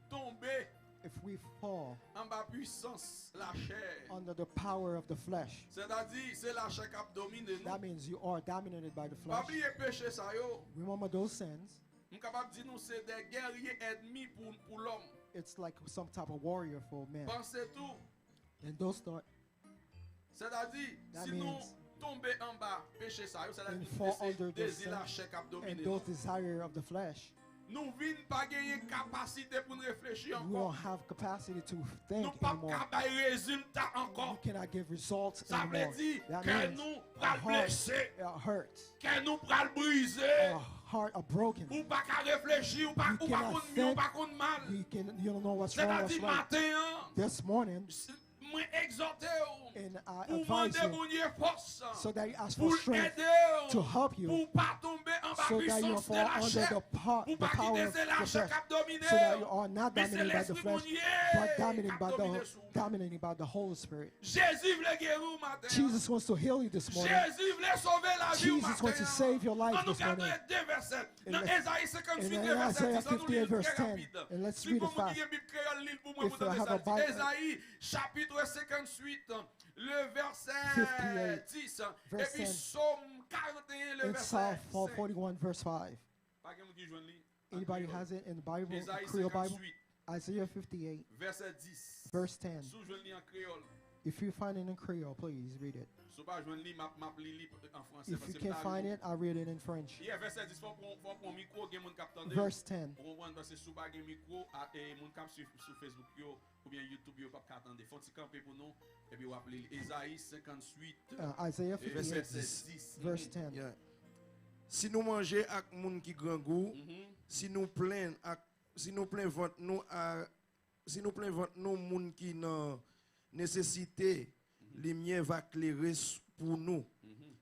tonbe, If We fall anba pwisans lachè. Under the power of the flesh. Sètadi, se lachè k ap domine nou. That means you are dominated by the Pa flesh. Bliye peche sa yo. Remember those sins. M kapab di nou se de gèrye ènmi pou, pou lòm. It's like some type of warrior for men. Panse tou. And those thoughts, Sètadi, That si nou means- tonbe anba peche sa yo, sètadi and fall se under those dezi sins lachè k ap and domine those nou. Desire of the flesh, Nou vin pa genyen kapasite pou n reflechi we ankò. Don't Have capacity to think Nou p ap anymore. Ka bay rezilta ankò. You cannot give results Sa vle anymore. Di That kè means nou our pral heart, blese. Our hurt, Kè nou pral brize. Our heart are broken. Ou pa ka reflechi, ou pa, You ou pa cannot konn byen, ou think. pa konn mal. You can, you don't know what's wrong, what's Sètadi right. Maten an, This morning, mwen egzòte w and I pou advise mande you Bondye fòs so that you ask pou for l strength ede to w help you, pou w pa tonbe anba so that you don't pwisans de fall under lachè. The power, Pou the pa power kite of se the lachè flesh, k ap domine so that you w. Are not Men se dominated by the Lespri flesh, Bondye but k dominated ap by the, domine Ho- sou ou. Dominated by the Holy Spirit. Jezi vle geri w maten an. Jesus wants to heal you this morning. Jezi vle sove lavi w Jesus wants to maten save your an. Life Ann nou this morning. Gade de vèsè. Nan Ezayi senkannwit, de vèsè dis, ann nou li l trè rapid. Si gon moun ki gen Bib kreyòl, li l pou mwen, mwen tande sa l di. Ezayi, chapit senkannwit, le vèsè dis, epi Sòm karanteyen, le vèsè senk. Pa gen moun ki jwenn li? An kreyòl. Anybody has it in the Bible? Creole Bible? Isaiah fifty-eight, verse ten. Si w jwenn li an kreyòl. If you find it in Creole, please read it. Si w pa jwenn li, m ap, m ap li li an franse. If you can't find it, I'll read it in French. Yeah, vèsè dis, fò w pran, fò w pran mikwo, gen moun k ap tande. Verse ten. Ou konprann, paske si w pa gen mikwo, a, e, moun k ap swiv sou Facebook yo oubyen YouTube yo p ap ka tande. Fò w ti kanpe pou nou, epi w ap li li. Ezayi senkannwit, Uh, Isaiah e, vèsè fifty-eight, dis. Verse ten. Si nou manje ak moun ki grangou, si nou plen ak si nou plen vant nou a si nou plen vant nou moun ki nan nesesite, limyè va klere s- pou nou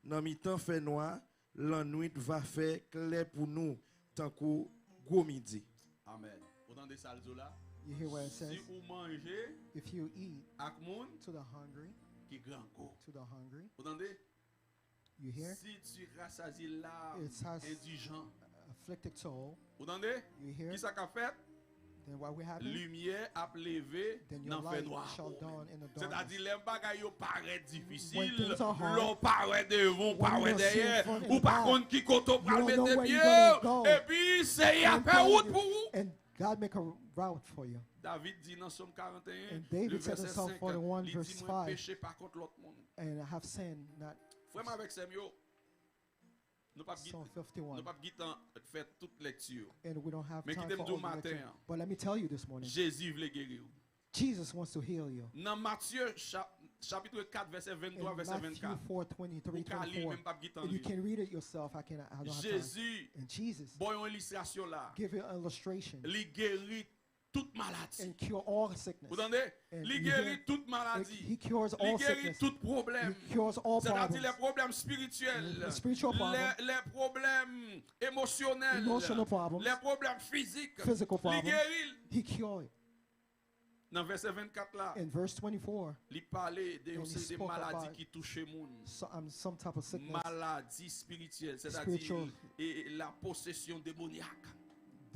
nan mitan fènwa, lannwit va fè klè pou nou tankou gwo midi. Amen. Ou tande sa l di w la? You hear what it says? Si ou manje If you eat ak moun to the hungry, ki grangou. To the hungry. Ou tande? You hear? Si tu rassasies l'âme It has indigent. Afflicted soul. Ou tande? You hear? Kisa k ap fèt? Then what will happen? Limyè ap leve Then your nan light fènwa. Shall dawn in the Sètadi darkness. Lè bagay yo parèt When difisil, things are hard, lè w parèt devan, w when you parèt don't see in dèyè, front and ou pa back, konn ki kote w you pral don't know mete where pye you're w, gonna go. Epi Seyè a And fè God wout will- pou ou. And God make a route for you. David di nan Sòm karanteyen, And David le said in vèsè Psalm senk, forty-one, li di verse mwen five, peche pa kont lòt moun. And I have sinned, not Frè m avèk sè m yo, nou p ap gen Psalm fifty-one. Nou p ap gen tan fè tout lèkti yo. And we don't have Men time kite m for di w all the maten lecture. An, But let me tell you this morning, Jezi vle geri w. Jesus wants to heal you. Nan Matye cha- chapit kat vèsè venntwa, In vèsè Matthew vennkat, four twenty-three, ou ka li l, twenty-four, men m p ap gen tan and li you l. Can read it yourself. I cannot. I don't have time. Jezi And Jesus ba w yon ilistrasyon la. Give you an illustration Li geri tout maladi. And cure all sickness. Ou tande? And Li you geri hear? Tout maladi. He cures Li all geri sickness. Tout pwoblèm. He cures all Sètadi problems. Lè pwoblèm espirityèl, The spiritual problem, lè, lè pwoblèm emosyonèl, emotional problems, lè pwoblèm fizik, physical li problems. Geri l. He cure it. Nan vèsè vennkat la, In verse twenty-four, li pale de yon and he seri de spoke maladi about ki touche moun. So, um, some type of sickness, Maladi espirityèl, sètadi spiritual, e, e, la possession démoniaque.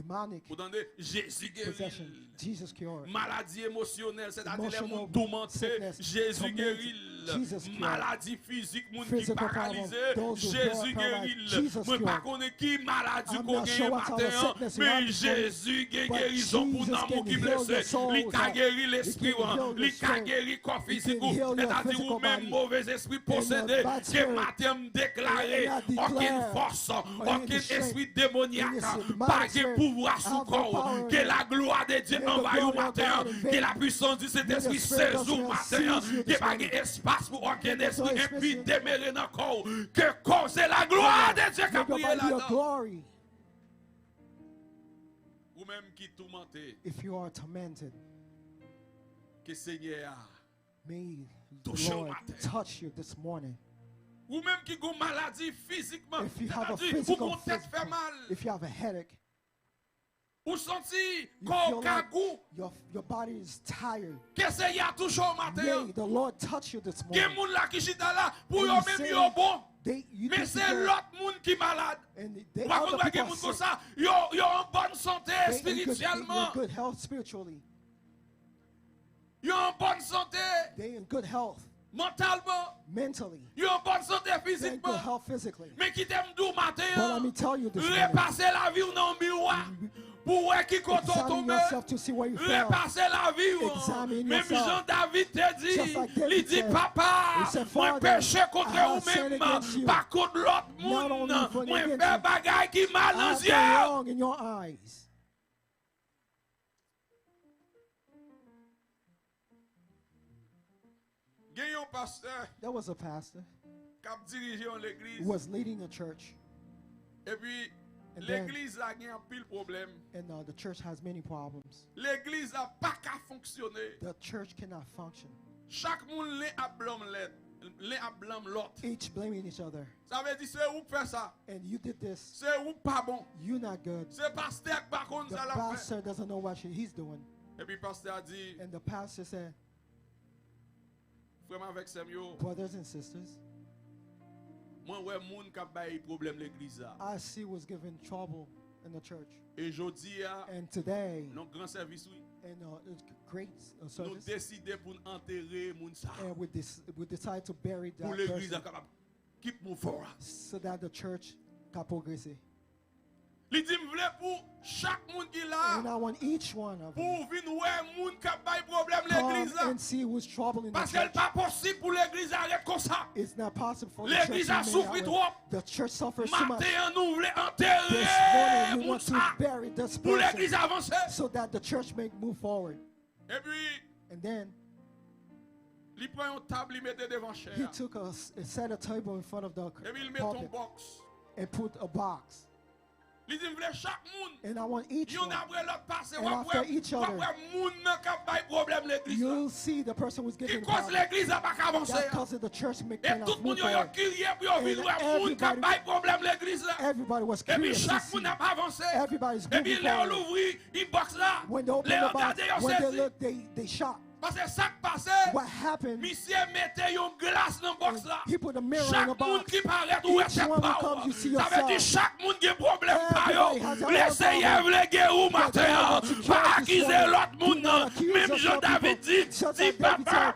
Demonic Ou tande? Jezi geri possession. L. Jesus cure. Maladi emosyonèl, sètadi lè Emotional moun toumante, sickness, Jezi tormented, Geri l. Jesus cure. Maladi fizik, moun ki Physical paralize, problem, those who Jezi are Geri paralyzed, l. Jesus Mwen pa cure. Konnen ki maladi I'm ko not sure genyen what type of maten an, sickness you men have this morning, Jezi gen but gerizon pou Jesus nanm ou can ki heal your blese. soul, Li ka God. Geri He lespri w can an, heal li your ka spirit. Geri kò He fizik can ou. Heal your Sètadi physical ou menm body. Move espri And your posede, bad ke spirit. maten m deklare And I declare, okenn fòs, or any okenn strength, espri demonyak any pa demonic gen spirit pouvwa sou have no kò w. power Ke in la glwa de Dye May the anvayi w glory of maten God an. Ke invade la you. pwisans di May the Sentespri Spirit of sezi w God maten an. seize you Ke this pa gen morning. espas pou okenn May there be no espri space for enpi you. Demere nan kò w. Ke kò se la glwa de Dye k ap May priye God be your ladan. Glory. Ou menm ki toumante, If you are tormented, ke Senyè a may the Touche w Lord maten. Touch you this morning. Ou menm ki gon maladi fizikman, If you have a sètadi ou physical gon tèt fè physical, mal, if you have a headache, ou santi you kò feel w ka like gou, your, your body is tired. Ke Seyè a touche w maten May an. The Lord touch you this Gen morning. Moun la ki chita la, pou They yo say menm yo bon. They, you Men think se you good. Lòt moun ki malad. And they, Ou pa konn Other pa people gen are moun sick. Konsa, yo, yo an bòn sante They in good, in espirityèlman. Good health spiritually. Yo an bòn sante. They in good health mantalman. Mentally. Yo an bòn sante They're in good fizikman. Health physically. Men kite m di w maten But let an, me tell you this morning. Repase lavi w nan miwa pou w wè ki kote w Examine tonbe. Yourself to see where you fell. Repase lavi w. Examine Menm yourself. Jan David te di, Just like David li di, said, Papa, he said, mwen Father, peche kontre I ou have sinned menm, against you. Pa kont lòt Not moun. Only for Mwen against fè you. Bagay ki mal nan I've zye done w. Wrong in your eyes. Gen yon pastè There was a pastor k ap dirije yon legliz. Who was leading a church. Epi And then- legliz la gen anpil pwoblèm. And uh, the church has many problems. Legliz la pa ka fonksyone. The church cannot function. Chak moun len ap blanm lèt, len ap blanm lòt. Each blaming each other. Sa vle di se ou k fè sa. And you did this. Se ou k pa bon. You're not good. Se pastè k pa konn The sa l ap fè. Pastor doesn't know what she- he's doing. Epi pastè a di, And the pastor said, Frè m avèk sè m yo, Brothers and sisters, mwen wè moun k ap bay pwoblèm legliz la. I see what's giving trouble in the church. E jodi a, And today, nan gran sèvis, wi, and uh, it's great uh, nou service, deside pou n antere moun sa. And we, dis- we decide to bury Pou that legliz la person kapab keep move forward. So that the church can progress. Li di, "M vle pou chak moun ki la, And I want each one of pou them w vin wè moun k ap bay pwoblèm come legliz la. And see who's troubling the Paske l church. Pa posib pou legliz la ret konsa. It's not possible for the church Legliz to la remain soufri that way. Twòp. The church suffers too much. Maten an, nou vle This morning, antere we moun want to sa bury this pou legliz person avanse. So that the church may move forward. Epi, And then li pran yon tab, li mete devan chè he a. Took a, s- set a table in front of the Epi, li mete yon pulpit bòks. And put a box. Li di, "M vle chak moun, And I want each youn one, apre lòt, pase, and w ap after wè, each w ap other, wè moun nan k ap bay pwoblèm legliz la. You'll see the person who's Ki giving koz power. Legliz la pa ka avanse That a. Causes the church may E tout cannot moun move yo, yo forward. Kirye pou yo vin And wè moun k ap everybody- bay pwoblèm legliz la. Everybody was Epi curious to chak see. Moun ap avanse. Everybody's Epi moving lè yo forward. Louvri, bòks la. When they open Lè the yo box, Gade, yo when they sezi. Look, they, they shock. Paske sa k pase, What happened? Misye mete yon glas nan bòks la. He put a mirror in Chak the Moun box. Ki parèt ou wè Each tèt one pa who comes, you see Sa vle di yourself. Chak moun gen pwoblèm pa yo. Everybody has their own Lesenyè problem. Vle geri w But the maten Lord an. wants to Pa cure this akize morning. Lòt moun Do nan. Not accuse Menm jan yourself, David people. Di, Just di, like David Papa, said,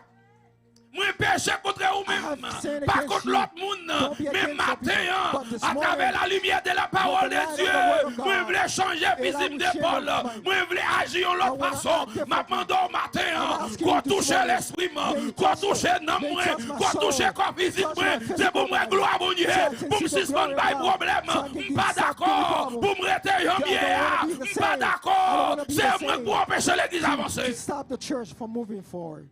Mwen peche kontre ou I menm, have sinned pa against kont you. Lòt moun nan. Don't be Men against other maten people. an, But this morning, atravè limyè de la parole with the de light of Dieu, the word of God, mwen vle chanje and I fizi m will de change Pòl. my mind. Mwen vle aji yon lòt I wanna fason. act differently. M ap mande w maten I'm an, asking ko you this touche morning, lespri m, may you ko touch touche me, nanm may you mwen, touch my ko soul, touche kò may you fizik touch mwen. my Se pou physical mwen body, glwa Bondye, so I can pou m see the sispann glory bay of God, pwoblèm. so I can M give pa stop dakò giving problems. Pou m rete jan m God ye don't a. wanna be the M pa same. I don't dakò. wanna be Se the mwen k pou same. anpeche legliz To, avanse. to stop the church from moving forward.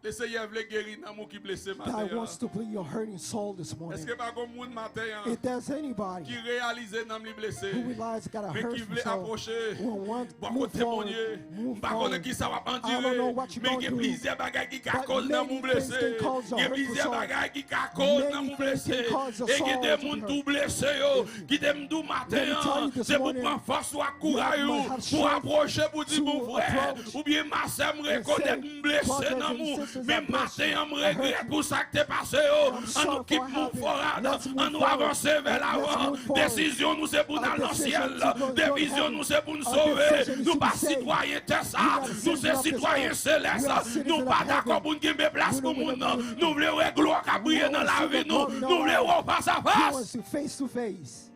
Lesenyè vle geri nanm ou ki blese God maten an. Wants to bring your hurting soul this morning. Èske pa gon moun maten an If there's anybody ki reyalize nanm li blese, who realizes got a men ki hurting vle soul, apwoche? who want Bò move kote moun forward, ye, move m pa konnen forward. Ki sa w ap I don't know andire, what you're men going gen through, plizyè bagay ki ka but koz nanm ou many blese. things can cause your Gen hurtful plizyè soul. Bagay ki ka koz nanm Many ou things blese. can cause the E gen de soul to moun hurt. Tou blese yo, ki te m di w Let maten me tell an, you this se pou morning, pran fòs ou ak you kouraj might ou, have pou w strength apwoche pou di to bon frè, approach. Oubyen ma sè m rekonèt Say, m blese brothers nanm and ou, sisters, men I bless you. Maten an m I hurt regrèt you. Pou sa k te pase yo. I'm An nou sorry for keep what move happened. Forward. Let's move An nou forward. Avanse vè Let's lavan. Move forward. Desizyon nou se pou n al nan syèl. Desizyon nou se pou n sove. Nou pa sitwayen tè sa. Nou se sitwayen selès. Nou pa dakò pou n kenbe plas pou moun. Nou vle wè glwa k ap briye nan lavi nou. Nou vle wè w fas a fas. Face to face.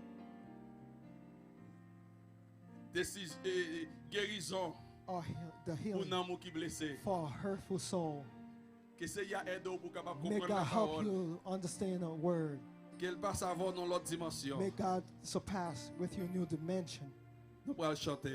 Desiz, e, e, gerizon Or heal, the pou healing nanm ou ki blese. For a hurtful soul. Ke Seyè a ede w pou w kapab May konprann God la help pawòl. You understand the word. Ke l pase avè w nan lòt dimansyon. May God surpass with your new dimension. Nou pral chante.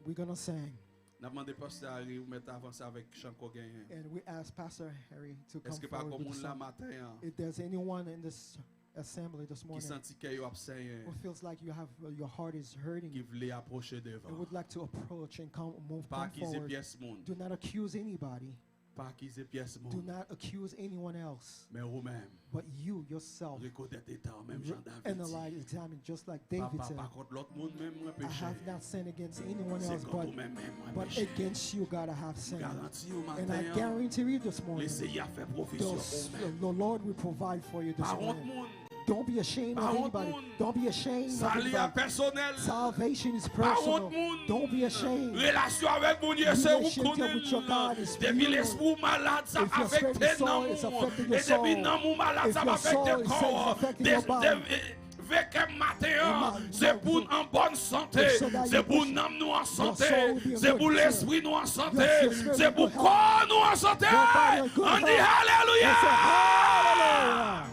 We're gonna sing. N ap mande Pastè Harry ou mèt avanse avèk chan ke w genyen. And we ask Pastor Harry to come Èske pa forward gon with moun the la song. Maten an If there's anyone in this assembly this ki morning santi kè yo ap senyen, who feels like you have uh, your heart is hurting, ki vle apwoche and devan? Would like to approach and come move Pa come akize forward, pyès moun. Do not accuse anybody. Pa akize pyès Do moun. Not accuse anyone else. Men ou menm, But you yourself rekonèt eta w menm jan David di. Analyze, examine, just like David Papa, said. Pa kont lòt moun menm mwen I peche. Have not sinned against anyone Se else, kont but, ou menm menm mwen but peche. Against you, God, I have M sinned. Garanti ou And I maten an, guarantee you this morning, Lesenyè ap fè pwovizyon pou the, ou menm. The Lord will provide for you this Pa wont morning. Moun. Don't be ashamed Pa of wont anybody. Moun. Don't be ashamed of Sali a anybody. Pèsonèl. Salvation is Pa wont personal. Moun. Don't be ashamed. Relasyon avèk Bondye se ou Relationship konnen with your l. God is Depi real. Lespri w malad, sa If your spirit afekte is soul, nanm it's ou. affecting your E depi soul. Nanm ou malad, If sa your afekte soul is kò sick, it's w. affecting De- your body. de- Veke maten an, And my- se pou n an bòn sante, so that se your pou body- nanm nou an your sante, soul will be in se good pou health. lespri nou an sante, Your spirit se will pou be kò healthy. Nou an sante. Your body in good Ann di health. alelouya! And say, "Hallelujah!"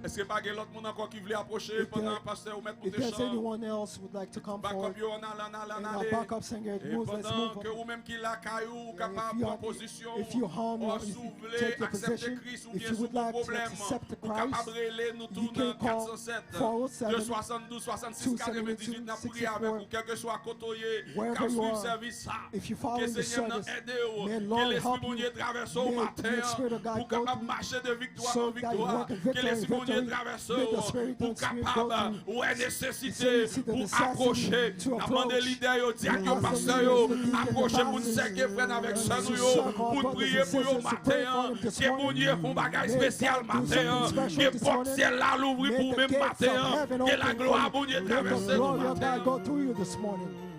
Èske pa gen lòt moun ankò ki vle apwoche If pandan there- pastè ou mèt If moute there's chan? anyone else would like to come Backup forward, yo ann ale, ann ale, ann and our ale. Backup Singer, it E moves, let's pandan move ke on. Ou menm ki lakay ou, ou And kapab if you pran are- pozisyon, if you're home, ou if si you w vle take your aksepte position, Kris if oubyen you si w would gen like to pwoblèm, accept the ou kapab Christ, rele nou tou you can nan call kat san sèt, four oh seven, de swasann douz, swasann sis, katrevendizuit, n ap priye avèk ou, kèlkeswa kote w ye, k ap swiv sèvis sa. Ke Senyè m nan ede w, ke Lespri Bondye travèse w maten an, pou w kapab mache de viktwa an viktwa, ke Lespri Bondye travèse w, pou w kapab wè nesesite pou apwoche. N ap mande lidè yo, dyak yo, pastè yo, apwoche pou n sèke frè n avèk sè nou yo, pou n priye pou yo maten an, ke Bondye fè yon bagay espesyal maten an, ke pòt syèl la louvri pou ou menm maten an, ke laglwa Bondye travèse nou maten an.